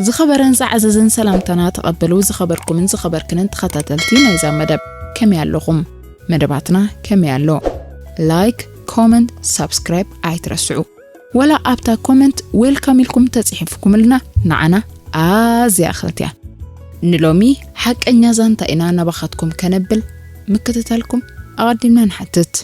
ዝኸበረን ዝዓዘዘን ሰላምታና ተቐበሉ። ዝኸበርኩምን ዝኸበርክንን ተኸታተልቲ ናይዛ መደብ፣ ከመይ ኣለኹም? መደባትና ከመይ ኣሎ? ላይክ፣ ኮመንት፣ ሳብስክራይብ ኣይትረስዑ። ወላ ኣብታ ኮመንት ዌልካም ኢልኩም ተጽሒፍኩምልና፣ ንዓና ኣዝያ እኽልቲ እያ። ንሎሚ ሓቀኛ ዛንታ ኢና ናባኻትኩም ከነብል ምክትታልኩም ኣቐዲምና ንሓትት።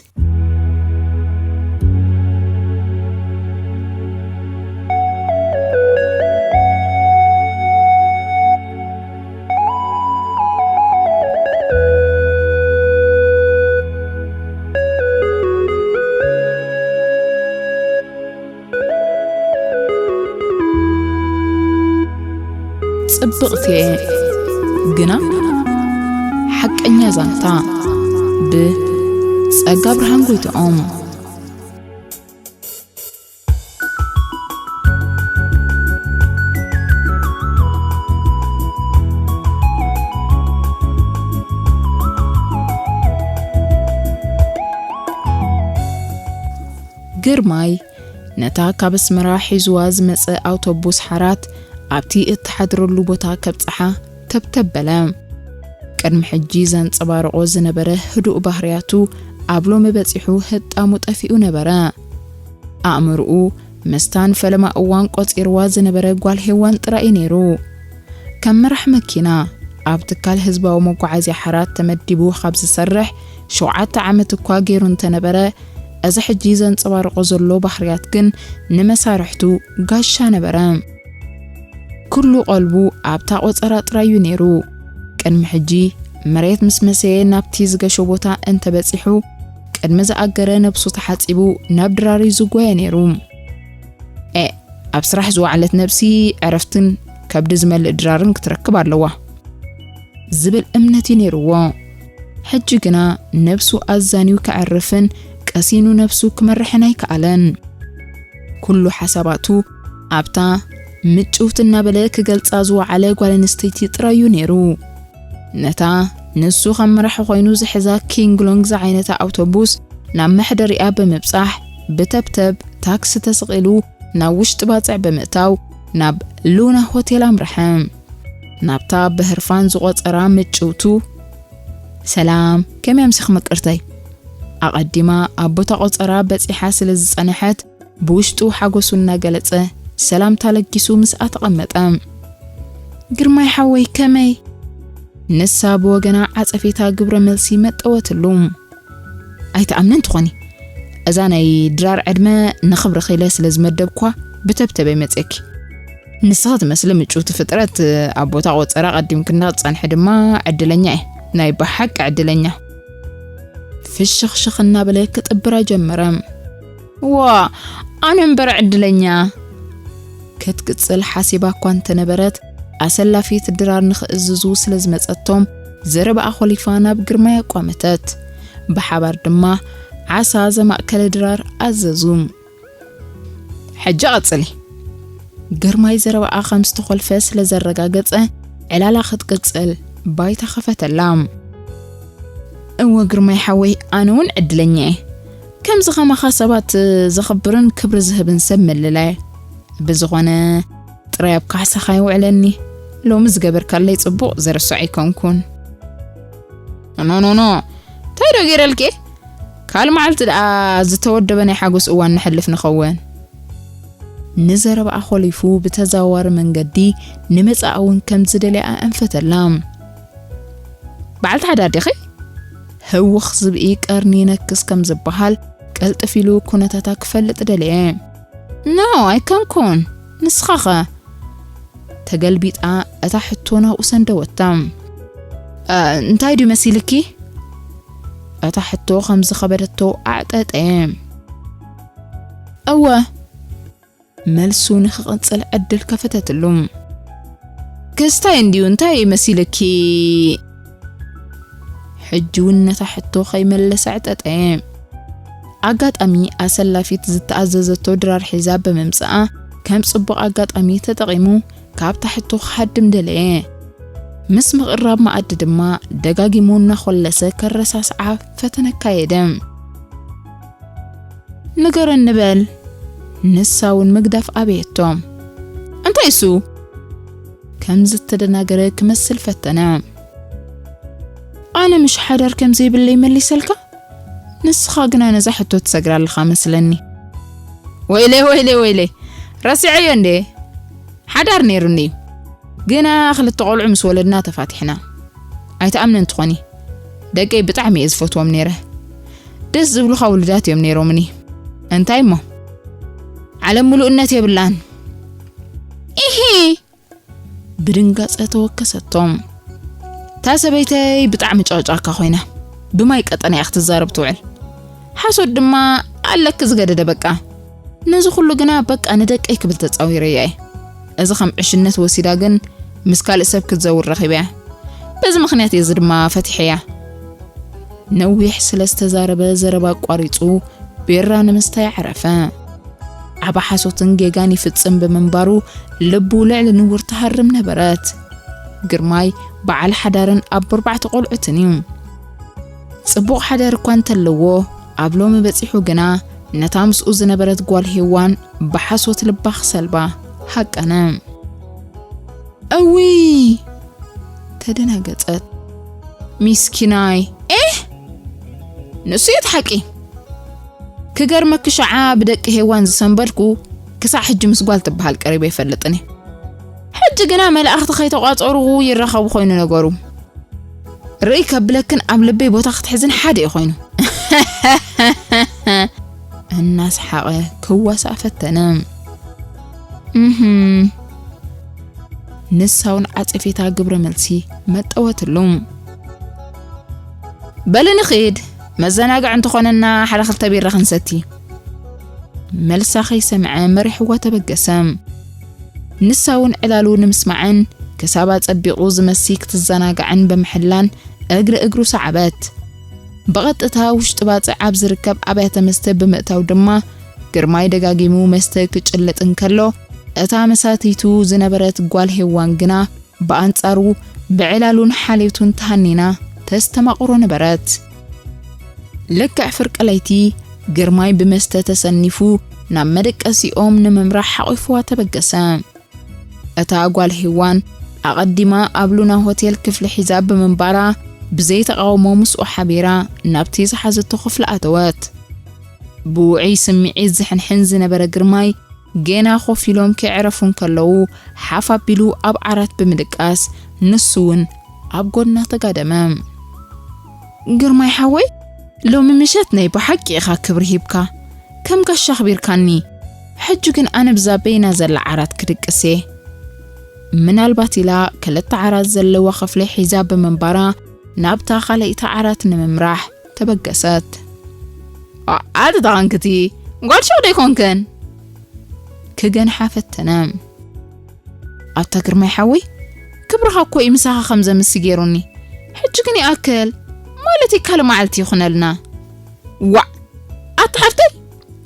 ጽብቕቲ እየ፣ ግና ሓቀኛ ዛንታ፣ ብጸጋ ብርሃን ጎይትኦም። ግርማይ ነታ ካብ ኣስመራ ሒዝዋ ዝመጸ ኣውቶቡስ ሓራት ኣብቲ እትሓድረሉ ቦታ ከብጽሓ ተብተብ በለ። ቅድሚ ሕጂ ዘንጸባርቖ ዝነበረ ህዱእ ባህርያቱ ኣብ ሎሚ በጺሑ ህጣሙ ጠፊኡ ነበረ። ኣእምርኡ ምስታን ፈለማ እዋን ቆጺርዋ ዝነበረ ጓል ሄዋን ጥራይ እዩ ነይሩ። ከም መራሕ መኪና ኣብ ትካል ህዝባዊ መጓዓዝያ ሓራት ተመዲቡ ካብ ዝሰርሕ ሸውዓተ ዓመት እኳ ገይሩ እንተነበረ፣ እዚ ሕጂ ዘንጸባርቖ ዘሎ ባህርያት ግን ንመሳርሕቱ ጋሻ ነበረ። ኩሉ ቀልቡ ኣብታ ቆጸራ ጥራይ እዩ ነይሩ። ቅድሚ ሕጂ መሬት ምስ መሰየ ናብቲ ዝገሾ ቦታ እንተበጺሑ፣ ቅድሚ ዝኣገረ ነብሱ ተሓጺቡ ናብ ድራር እዩ ዝጓየ ነይሩ። ኤ፣ ኣብ ስራሕ ዝወዓለት ነብሲ ዕረፍትን ከብዲ ዝመልእ ድራርን ክትረክብ ኣለዋ ዝብል እምነት እዩ ነይርዎ። ሕጂ ግና ነብሱ ኣዛንዩ ከዕርፍን ቀሲኑ ነብሱ ክመርሕን ኣይከኣለን። ኩሉ ሓሳባቱ ኣብታ ምጭውቲ እናበለ ክገልጻ ዝወዓለ ጓል ኣንስተይቲ ጥራይ እዩ ነይሩ። ነታ ንሱ ከም መራሒ ኮይኑ ዝሕዛ ኪንግ ሎንግ ዝዓይነታ ኣውቶቡስ ናብ መሕደሪኣ ብምብጻሕ፣ ብተብተብ ታክሲ ተሰቒሉ ናብ ውሽጢ ባጽዕ ብምእታው ናብ ሉና ሆቴል ኣምርሐ። ናብታ ብህርፋን ዝቖጸራ ምጭውቱ፣ "ሰላም፣ ከመይ ኣምሲኺ ምቅርተይ?" ኣቐዲማ ኣብ ቦታ ቆጸራ በጺሓ ስለ ዝጸነሐት፣ ብውሽጡ ሓጎሱ እናገለጸ ሰላምታ ለጊሱ ምስኣ ተቐመጠ። "ግርማይ ሓወይ፣ ከመይ?" ንሳ ብወገና ዓጸፌታ ግብረ መልሲ መጠወትሉ። "ኣይትኣምንን ትኾኒ፣ እዛ ናይ ድራር ዕድመ ንኽብርኺ ኢለ ስለ ዝመደብኳ ብተብተበይ መጽእኪ። ንስኺ ትመስሊ ምጭውቲ ፍጥረት፣ ኣብ ቦታ ቆጸራ ቀዲምክና ክትጸንሒ ድማ ዕድለኛ እየ፣ ናይ ብሓቂ ዕድለኛ።" ፍሽኽሽኽ እናበለ ክጥብራ ጀመረ። "ዋ፣ ኣነ እምበር ዕድለኛ!" ክትቅጽል ሓሲባ እኳ እንተነበረት፣ ኣሰላፊት ድራር ንኽእዝዙ ስለ ዝመጸቶም፣ ዘረባኣ ኾሊፋ ናብ ግርማይ ኣቋመተት። ብሓባር ድማ ዓሳ ዘማእከለ ድራር ኣዘዙ። "ሕጂ ቀጽሊ።" ግርማይ ዘረባኣ ከም ዝተኾልፈ ስለ ዘረጋገጸ፣ ዕላላ ክትቅጽል ባይታ ከፈተላ። "እወ ግርማይ ሓወይ፣ ኣነ እውን ዕድለኛ እየ። ከምዚ ከማኻ ሰባት ዘኽብርን ክብሪ ዝህብን ሰብ ምልላይ። ብዝኾነ፣ ጥራይ ኣብ ካሕሳኻ ይውዕለኒ። ሎሚ ዝገበርካለይ ጽቡቕ ዝርስዕ ኣይኮንኩን።" "ኖ፣ ኖ፣ ኖ። እንታይ ዶ ገይረልኪ? ካልእ መዓልቲ ደኣ ዝተወደበ ናይ ሓጎስ እዋን ነሕልፍ ንኸውን።" ንዘረባኣ ኾሊፉ ብተዘዋዋሪ መንገዲ ንመጻኣ እውን ከም ዝደልያ ኣንፈተላ። "በዓልቲ ሓዳር ዲኺ?" ህውኽ ዝብኢ ቀርኒ ይነክስ ከም ዝበሃል፣ ቅልጥፍ ኢሉ ኩነታታ ክፈልጥ ደለየ። "ኖ፣ ኣይኮንኩን። ንስኻኸ?" ተገልቢጣ እታ ሕቶ ናብኡ ሰንደወታ። "እ፣ እንታይ ድዩ መሲልኪ?" እታ ሕቶ ከም ዝኸበደቶ ኣዕጠጠየ። "እወ." መልሱ ንኽቕጽል ዕድል ከፈተትሉ። "ክስታይ እንድዩ፣ እንታይ መሲልኪ?" ሕጂ እውን ነታ ሕቶ ከይመለሰ ኣዕጠጠየ። ኣጋጣሚ ኣሰላፊት ዝተኣዘዘቶ ድራር ሒዛ ብምምጽኣ፣ ከም ጽቡቕ ኣጋጣሚ ተጠቒሙ ካብታ ሕቶ ክሃድም ደለየ። ምስ ምቕራብ መኣዲ ድማ ደጋጊሙ እናኾለሰ ከረሳስዓ ፈተነ ኣካየደ። "ንገረኒ በል።" ንሳ እውን ምግዳፍ ኣበየቶ። "እንታይ እሱ?" ከም ዝተደናገረ ክመስል ፈተነ። ኣነ ምሽ ሓዳር ከም ዘይብለይ መሊሰልካ? ንስኻ ግና ነዛ ሕቶ ትሰግራ ኣለኻ መስለኒ። ወይለይ፣ ወይለይ፣ ወይለይ። ረሲዐዮ እንዴ? ሓዳር ነይሩኒ እዩ። ግና ክልተ ቆልዑ ምስ ወለድና ተፋቲሕና። ኣይትኣምነን ትኾኒ። ደቀይ ብጣዕሚ እየ ዝፈትዎም ነይረ። ደስ ዝብሉኻ ውሉዳት እዮም ነይሮምኒ። እንታይ እሞ? ዓለም ምሉእነት የብላን። ኢሂ! ብድንጋጸ ተወከሰቶም። እታ ሰበይተይ ብጣዕሚ ጫውጫካ ኮይና፣ ብማይ ቀጠና እያ ክትዛረብ ትውዕል። ሓሶት ድማ ኣለክ ዝገደደ በቃ። ነዚ ኩሉ ግና በቃ ንደቀይ ክብል ተጻዊረያ እየ። እዚ ከም ዕሽነት ወሲዳ ግን ምስ ካልእ ሰብ ክትዘውር ረኺበያ። በዚ ምኽንያት እየ እዚ ድማ ፈቲሐያ። ነዊሕ ስለ ዝተዛረበ ዘረባ ኣቋሪጹ ቤራ ንምስታይ ዓረፈ። ዓቢ ሓሶትን ጌጋን ይፍጽም ብምንባሩ ልቡ ልዕሊ ንቡር ትሃርም ነበረት። ግርማይ በዓል ሓዳርን ኣቦ ኣርባዕተ ቆልዑትን እዩ። ጽቡቕ ሓዳር እኳ እንተለዎ፣ ኣብ ሎሚ በጺሑ ግና ነታ ምስኡ ዝነበረት ጓል ሄዋን ብሓሶት ልባ ክሰልባ ሃቀነ። እውይ! ተደናገጸት። ሚስኪናይ። ኤህ! ንሱ እዩ እቲ ሓቂ። ክገርመኪ፣ ሸዓ ብደቂ ሄዋን ዝሰንበድኩ ክሳዕ ሕጂ ምስ ጓል ትበሃል ቀሪበ ይፈልጥን እየ። ሕጂ ግና መላእኽቲ ከይተቋጸሩ ይራኸቡ ኮይኑ ነገሩ። ርእይ ከብለክን ኣብ ልበይ ቦታ ክትሕዝን ሓደ እዩ ኮይኑ። እናስሓቐ ክዋሳእ ፈተነ። እህም። ንሳ እውን ዓጸፌታ ግብረ መልሲ መጠወትሉ። በሊ ንኺድ፣ መዘናግዒ እንተኾነና ሓደ ክልተ ቢራ ክንሰቲ። መልሳ ከይሰምዐ መሪሕዋ ተበገሰ። ንሳ እውን ዕላሉ ንምስማዕን ክሳብ ኣጸቢቑ ዝመሲ ክትዘናጋዕን ብምሕላን እግሪ እግሩ ሰዓበት። ብቐጥታ ውሽጢ ባጽዕ ኣብ ዝርከብ ኣብያተ መስተ ብምእታው ድማ ግርማይ ደጋጊሙ መስተ ክጭልጥ እንከሎ፣ እታ መሳትይቱ ዝነበረት ጓል ሄዋን ግና ብኣንጻሩ ብዕላሉን ሓልዮቱን ተሃኒና ተስተማቕሮ ነበረት። ልክዕ ፍርቂ ለይቲ ግርማይ ብመስተ ተሰኒፉ ናብ መደቀሲኦም ንምምራሕ ሓቒፍዋ ተበገሰ። እታ ጓል ሄዋን ኣቐዲማ ኣብ ሉና ሆቴል ክፍሊ ሒዛ ብምንባራ፣ ብዘይ ተቓውሞ ምስኡ ሓቢራ ናብቲ ዝሓዘቶ ክፍሊ ኣተወት። ብውዑይ ስምዒት ዝሕንሕን ዝነበረ ግርማይ፣ ገና ኮፍ ኢሎም ከይዕረፉ እንከለዉ፣ ሓፍ ኣቢሉ ኣብ ዓራት ብምድቃስ፣ ንሱ እውን ኣብ ጎድና ተጋደመ። ግርማይ ሓወይ፣ ሎሚ ምሸት ናይ ብሓቂ ኢኻ ክብሪ ሂብካ፣ ከም ጋሻ ኣኽቢርካኒ። ሕጂ ግን ኣነ ብዛ በይና ዘላ ዓራት ክድቅስ እየ። ምናልባት ኢላ ክልተ ዓራት ዘለዋ ክፍሊ ሒዛ ብምንባራ ናብታ ካልኣይቲ ዓራት ንምምራሕ ተበገሰት። ኣ-፣ ኣቲ ተቐንክቲ፣ ጓል ሸቕ ዶ ኣይኮንክን? ክገንሓ ፈተነ። ኣታ ግርማይ ሓወይ፣ ክብርኻ እኮ እዩ ምሳኻ ከም ዘምሲ ገይሩኒ። ሕጂ ግን ይኣክል፣ ማለት እዩ ካልእ መዓልቲ ይኹነልና። ዋዕ! ኣታ ሓፍተይ፣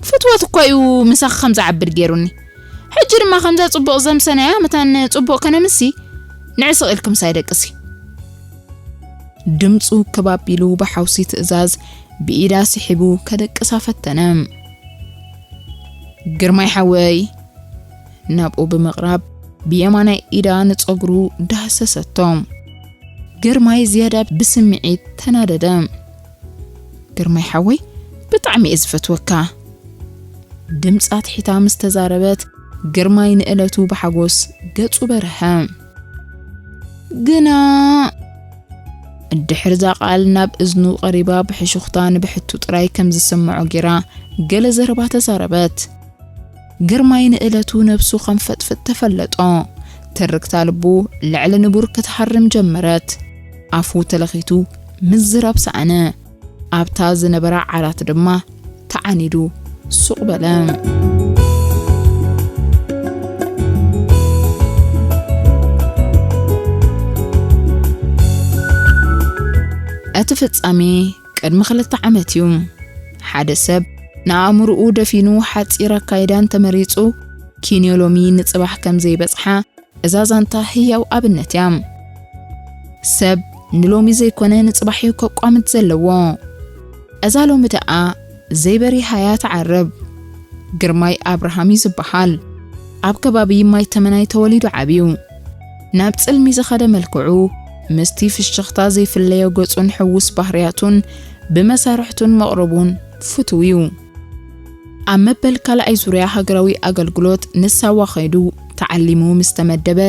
ፍትወት እኮ እዩ ምሳኻ ከም ዝዓብድ ገይሩኒ። ሕጂ ድማ ከምዛ ጽቡቕ ዘምሰናያ መታን ጽቡቕ ከነምሲ፣ ንዕስቕ ኢልኩም ሳይ ደቅሲ። ድምጹ ክብ ኣቢሉ ብሓውሲ ትእዛዝ ብኢዳ ስሒቡ ከደቅሳ ፈተነ። ግርማይ ሓወይ፣ ናብኡ ብምቕራብ ብየማናይ ኢዳ ንጸጉሩ ዳህሰሰቶ። ግርማይ ዝያዳ ብስምዒት ተናደደ። ግርማይ ሓወይ፣ ብጣዕሚ እየ ዝፈትወካ። ድምጻ ትሒታ ምስ ተዛረበት፣ ግርማይ ንእለቱ ብሓጎስ ገጹ በርሀ። ግና ድሕሪ እዛ ቃል ናብ እዝኑ ቀሪባ ብሕሹኽታ ንብሕቱ ጥራይ ከም ዝስምዖ ጌራ ገለ ዘረባ ተዛረበት። ግርማይ ንእለቱ ነብሱ ከም ፈጥፍጥ ተፈለጦ። ትርክታ ልቡ ልዕሊ ንቡር ክትሃርም ጀመረት። ኣፉ ተለኺቱ ምዝራብ ሰኣነ። ኣብታ ዝነበራ ዓራት ድማ ተዓኒዱ ሱቕ በለ። እቲ ፍጻሜ ቅድሚ ክልተ ዓመት እዩ። ሓደ ሰብ ንኣእምሮኡ ደፊኑ ሓጺር ኣካይዳ እንተመሪጹ፣ ኪንዮ ሎሚ ንጽባሕ ከም ዘይበጽሓ እዛ ዛንታ ህያው ኣብነት እያ። ሰብ ንሎሚ ዘይኮነ ንጽባሕ እዩ ከቋምት ዘለዎ። እዛ ሎሚ ደኣ ዘይበሪሃ እያ ትዓርብ። ግርማይ ኣብርሃም እዩ ዝበሃል። ኣብ ከባቢ ማይ ተመናይ ተወሊዱ ዓብዩ። ናብ ጽልሚ ዝኸደ መልክዑ፣ ምስቲ ፍሽኽታ ዘይፍለዮ ገጹን ሕዉስ ባህርያቱን ብመሳርሕቱን መቕርቡን ፍቱው እዩ። ኣብ መበል ካልኣይ ዙርያ ሃገራዊ ኣገልግሎት ንሳዋ ኸይዱ ተዓሊሙ ምስ ተመደበ፣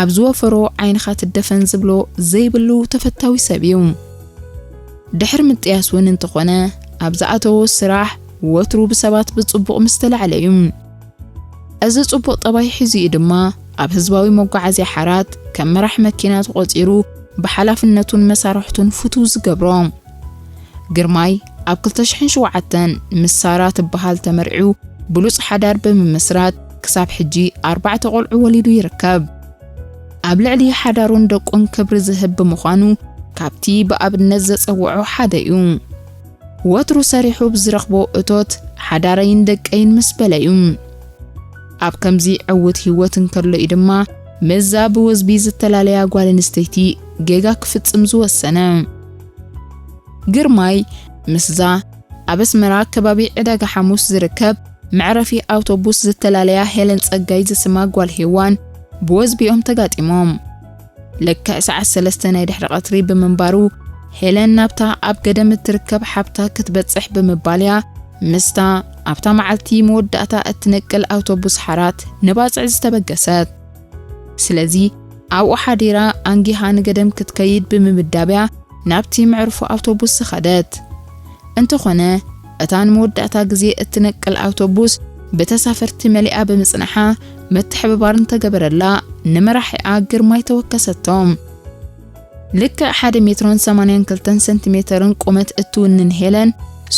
ኣብ ዝወፈሮ ዓይንኻ ትደፈን ዝብሎ ዘይብሉ ተፈታዊ ሰብ እዩ። ድሕሪ ምጥያስ እውን እንተኾነ፣ ኣብ ዝኣተዎ ስራሕ ወትሩ ብሰባት ብጽቡቕ ምስ ተላዕለ እዩ። እዚ ጽቡቕ ጠባይ ሒዙ እዩ ድማ ኣብ ህዝባዊ መጓዓዝያ ሓራት ከም መራሕ መኪና ተቖጺሩ ብሓላፍነቱን መሳርሕቱን ፍቱው ዝገብሮ። ግርማይ ኣብ ክልተ ሽሕን ሸውዓተን ምስ ሳራ ትበሃል ተመርዒዩ ብሉጽ ሓዳር ብምምስራት ክሳብ ሕጂ ኣርባዕተ ቆልዑ ወሊዱ ይርከብ። ኣብ ልዕሊ ሓዳሩን ደቁን ክብሪ ዝህብ ብምዃኑ ካብቲ ብኣብነት ዘጸውዖ ሓደ እዩ። ወትሩ ሰሪሑ ብዝረኽቦ እቶት ሓዳረይን ደቀይን ምስ በለ እዩ። ኣብ ከምዚ ዕዉት ህይወት እንከሎ እዩ ድማ ምስዛ ብወዝቢ ዝተላለያ ጓል ኣንስተይቲ ጌጋ ክፍጽም ዝወሰነ። ግርማይ ምስዛ ኣብ ኣስመራ ከባቢ ዕዳጋ ሓሙስ ዝርከብ መዕረፊ ኣውቶቡስ ዝተፈላለያ ሄለን ጸጋይ ዝስማ ጓል ሄዋን ብወዝቢኦም ተጋጢሞም። ልክዕ ሰዓት ሰለስተ ናይ ድሕሪ ቀትሪ ብምንባሩ፣ ሄለን ናብታ ኣብ ገደም እትርከብ ሓብታ ክትበጽሕ ብምባል እያ ምስታ ኣብታ መዓልቲ መወዳእታ እትነቅል ኣውቶቡስ ሓራት ንባጽዕ ዝተበገሰት። ስለዚ ኣብኡ ሓዲራ ኣንጊሃ ንገደም ክትከይድ ብምምዳብ እያ ናብቲ መዕርፎ ኣውቶቡስ ዝኸደት። እንተኾነ፣ እታ ንመወዳእታ ግዜ እትነቅል ኣውቶቡስ ብተሳፈርቲ መሊኣ ብምጽንሓ፣ ምትሕብባር እንተገበረላ ንመራሒኣ ግርማይ ተወከሰቶ። ልክዕ ሓደ ሜትሮን ሰማንያን ክልተን ሰንቲሜተርን ቁመት እትውንን ሄለን፣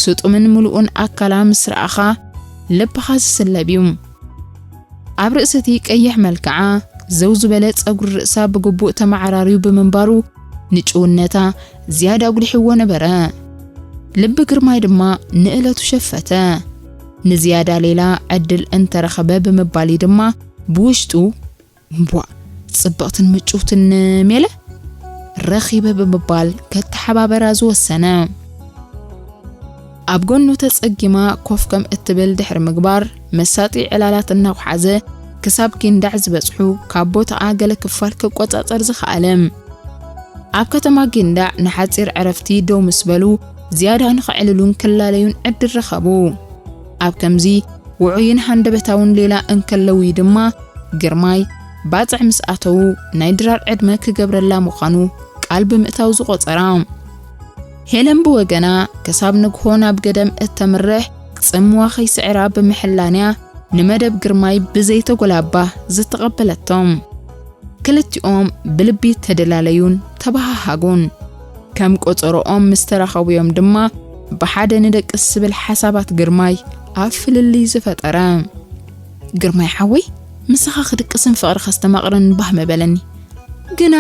ስጡምን ምሉእን ኣካላ ምስ ረኣኻ ልብኻ ዝስለብ እዩ። ኣብ ርእሲ እቲ ቀይሕ መልክዓ፣ ዘው ዝበለ ጸጉሪ ርእሳ ብግቡእ ተመዓራርዩ ብምንባሩ፣ ንጭውነታ ዝያዳ ኣጉሊሕዎ ነበረ። ልቢ ግርማይ ድማ ንእለቱ ሸፈተ። ንዝያዳ ሌላ ዕድል እንተረኸበ ብምባል እዩ ድማ ብውሽጡ፣ "እምቧእ፣ ጽብቕትን ምጭውትን ሜለ ረኺበ" ብምባል ከተሓባበራ ዝወሰነ። ኣብ ጎኑ ተጸጊማ ኮፍ ከም እትብል ድሕሪ ምግባር፣ መሳጢ ዕላላት እናውሓዘ ክሳብ ጊንዳዕ ዝበጽሑ ካብ ቦታኣ ገለ ክፋል ክቆጻጸር ዝኸኣለ። ኣብ ከተማ ጊንዳዕ ንሓጺር ዕረፍቲ ደው ምስ በሉ፣ ዝያዳ ንኸዕልሉን ክላለዩን ዕድል ረኸቡ። ኣብ ከምዚ ውዑይን ሃንደበታውን ሌላ እንከለዉ ድማ፣ ግርማይ ባጽዕ ምስ ኣተዉ ናይ ድራር ዕድመ ክገብረላ ምዃኑ ቃል ብምእታው ዝቖጸራ። ሄለን ብወገና፣ ክሳብ ንግሆ ናብ ገደም እተምርሕ ጽምዋ ከይስዕራ ብምሕላንያ፣ ንመደብ ግርማይ ብዘይተጎላባ ዝተቐበለቶም። ክልቲኦም ብልቢ ተደላለዩን ተበሃሃጉን። ከም ቆጸሮኦም ምስ ተራኸቡዮም ድማ፣ ብሓደ ንደቅስ ዝብል ሓሳባት ግርማይ ኣብ ፍልልይ ዝፈጠረ። "ግርማይ ሓወይ፣ ምሳኻ ክድቅስን ፍቕሪ ከስተማቕርን ባህ መበለኒ። ግና"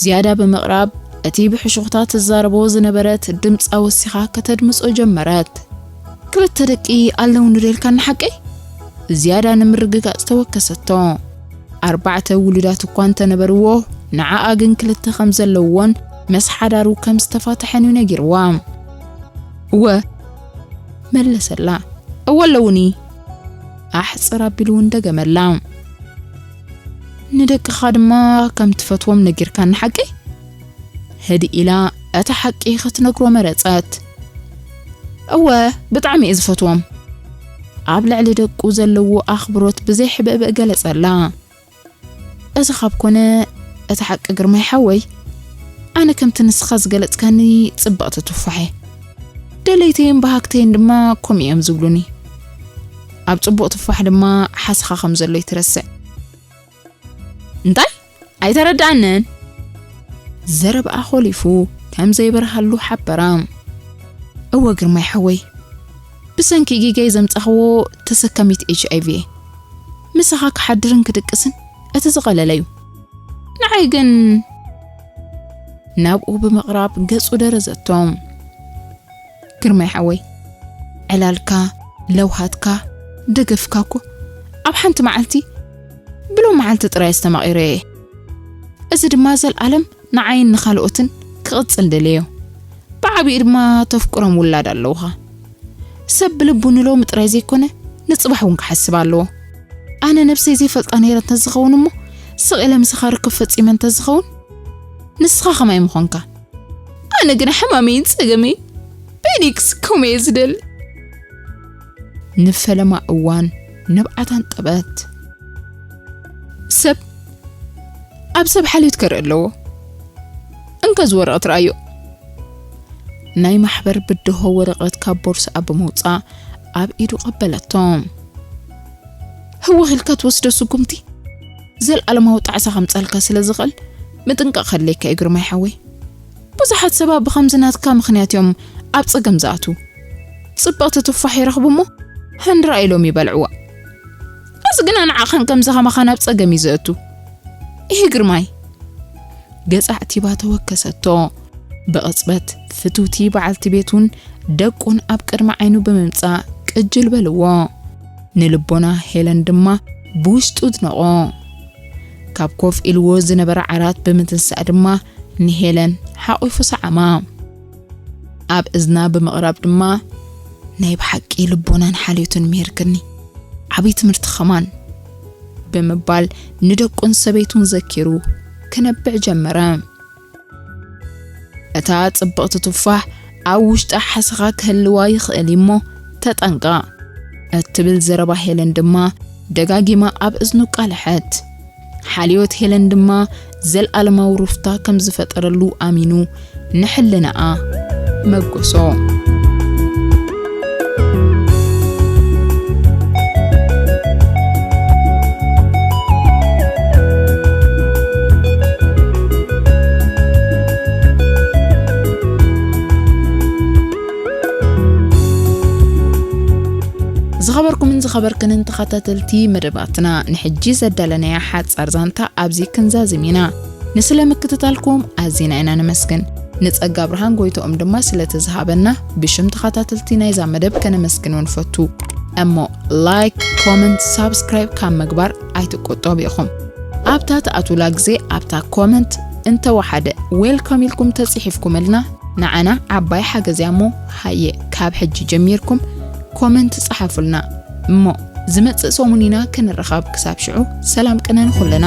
ዝያዳ ብምቕራብ፣ እቲ ብሕሹኽታ ትዛረቦ ዝነበረት ድምጻ ወሲኻ ከተድምጾ ጀመረት። "ክልተ ደቂ ኣለውኒ ዶ ኢልካኒ ሓቀይ?" ዝያዳ ንምርግጋጽ ተወከሰቶ። "ኣርባዕተ ውሉዳት እኳ እንተነበርዎ፣ ንዓኣ ግን ክልተ ከም ዘለውዎን ምስ ሓዳሩ ከም ዝተፋትሐን እዩ ነጊርዋ።" "እወ" መለሰላ። "እወ ኣለውኒ" ኣሕጽር ኣቢሉ እውን ደገመላ። "ንደቅኻ ድማ ከም ትፈትዎም ነጊርካኒ ሓቂ?" ህድእ ኢላ እታ ሓቂ ክትነግሮ መረጸት። "እወ፣ ብጣዕሚ እየ ዝፈትዎም።" ኣብ ልዕሊ ደቁ ዘለዎ ኣኽብሮት ብዘይ ሕብእብእ ገለጸላ። "እዚ ካብ ኮነ እቲ ሓቂ ግርማይ ሓወይ፣ ኣነ ከምቲ ንስኻ ዝገለጽካኒ ጽብቕቲ ቱፋሕ እየ። ደለይተይን በሃግተይን ድማ ከምኡ እዮም ዝብሉኒ። ኣብ ጽቡቕ ቱፋሕ ድማ ሓስኻ ከም ዘሎ ይትረስዕ።" "እንታይ? ኣይተረድኣንን?" ዘረብኣ ኾሊፉ ከም ዘይበርሃሉ ሓበራ። "እወ ግርማይ ሓወይ፣ ብሰንኪ ጌጋይ ዘምጻኽዎ ተሰካሚት ኤች ኣይ ቪ እየ። ምሳኻ ክሓድርን ክድቅስን እቲ ዝቐለለ እዩ። ንዓይ ግን" ናብኡ ብምቕራብ ገጹ ደረዘቶ። "ግርማይ ሓወይ፣ ዕላልካ፣ ለውሃትካ፣ ደገፍካ እኮ ኣብ ሓንቲ መዓልቲ፣ ብሎም መዓልቲ ጥራይ ኣስተማቒረዮ እየ። እዚ ድማ ዘልኣለም ንዓይን ንኻልኦትን ክቕጽል ደልየዮ። ብዓቢኡ ድማ ተፍቅሮም ውላድ ኣለውኻ። ሰብ ብልቡ ንሎሚ ጥራይ ዘይኮነ ንጽባሕ እውን ክሓስብ ኣለዎ። ኣነ ነብሰይ ዘይፈልጣ ነይረ እንተዝኸውን እሞ፣ ስቕ ኢለ ምሳኻ ርክብ ፈጺመ እንተዝኸውን፣ ንስኻ ከማይ ምኾንካ። ኣነ ግና ሕማመይን ጸገመይን በይነይ ክስከሞ እየ ዝደሊ። ንፈለማ እዋን ንብዓት ኣንጠበት። ሰብ ኣብ ሰብ ሓልዮት ከርኢ ኣለዎ። እንካ እዚ ወረቐት ረኣዮ። ናይ ማሕበር ብድሆ ወረቐት ካብ ቦርስኣ ብምውጻእ ኣብ ኢዱ ቀበለቶ። ህወኽ ኢልካ ትወስዶ ስጉምቲ ዘልኣለማዊ ጣዕሳ ከምጻልካ ስለ ዝኽእል ምጥንቃቕ ከድልየካ እዩ ግርማይ ሓወይ። ብዙሓት ሰባት ብኸምዚ ናትካ ምኽንያት እዮም ኣብ ጸገም ዝኣትዉ። ጽብቕቲ ቱፋሕ ይረኽቡ እሞ ሃንድራ ኢሎም ይበልዕዋ። እዚ ግና ንዓኻን ከምዚ ከማኻን ኣብ ጸገም እዩ ዘእቱ። ይሄ ግርማይ። ገጻ ኣዕቲባ ተወከሰቶ። ብቕጽበት ፍትውቲ በዓልቲ ቤቱን ደቁን ኣብ ቅድሚ ዓይኑ ብምምጻእ ቅጅል በልዎ። ንልቦና ሄለን ድማ ብውሽጡ ድነቖ። ካብ ኮፍ ኢልዎ ዝነበረ ዓራት ብምትንሳእ ድማ ንሄለን ሓቒፉ ሰዓማ። ኣብ እዝና ብምቕራብ ድማ ናይ ብሓቂ ልቦናን ሓልዮትን ምሂርክኒ። ዓብዪ ትምህርቲ ኸማን ብምባል ንደቁን ሰበይቱን ዘኪሩ ክነብዕ ጀመረ። እታ ጽብቕቲ ቱፋሕ ኣብ ውሽጣ ሓሰኻ ክህልዋ ይኽእል እዩ እሞ ተጠንቀቕ እትብል ዘረባ ሄለን ድማ ደጋጊማ ኣብ እዝኑ ቃለሐት። ሓልዮት ሄለን ድማ ዘልኣለማዊ ሩፍታ ከም ዝፈጠረሉ ኣሚኑ ንሕልናኣ መጎሶ። ዝኸበርኩምን ዝኸበርክንን ተኸታተልቲ መደባትና፣ ንሕጂ ዘዳለናያ ሓጻር ዛንታ ኣብዚ ክንዛዝም ኢና። ንስለ ምክትታልኩም ኣዚና ኢና ነመስግን። ንጸጋ ብርሃን ጎይትኦም ድማ ስለቲ ዝሃበና ብሽም ተኸታተልቲ ናይዛ መደብ ከነመስግኖ ንፈቱ። እሞ ላይክ፣ ኮመንት፣ ሳብስክራይብ ካብ ምግባር ኣይትቆጠቡ ኢኹም። ኣብታ ትኣትውላ ግዜ ኣብታ ኮመንት እንተወሓደ ዌልካም ኢልኩም ተጽሒፍኩምልና ንዓና ዓባይ ሓገዝ እያ። እሞ ሃየ ካብ ሕጂ ጀሚርኩም ኮመንት ጸሓፉልና። እሞ ዝመጽእ ሰሙን ኢና ክንራኸብ። ክሳብ ሽዑ ሰላም ቅነ ንኹልና።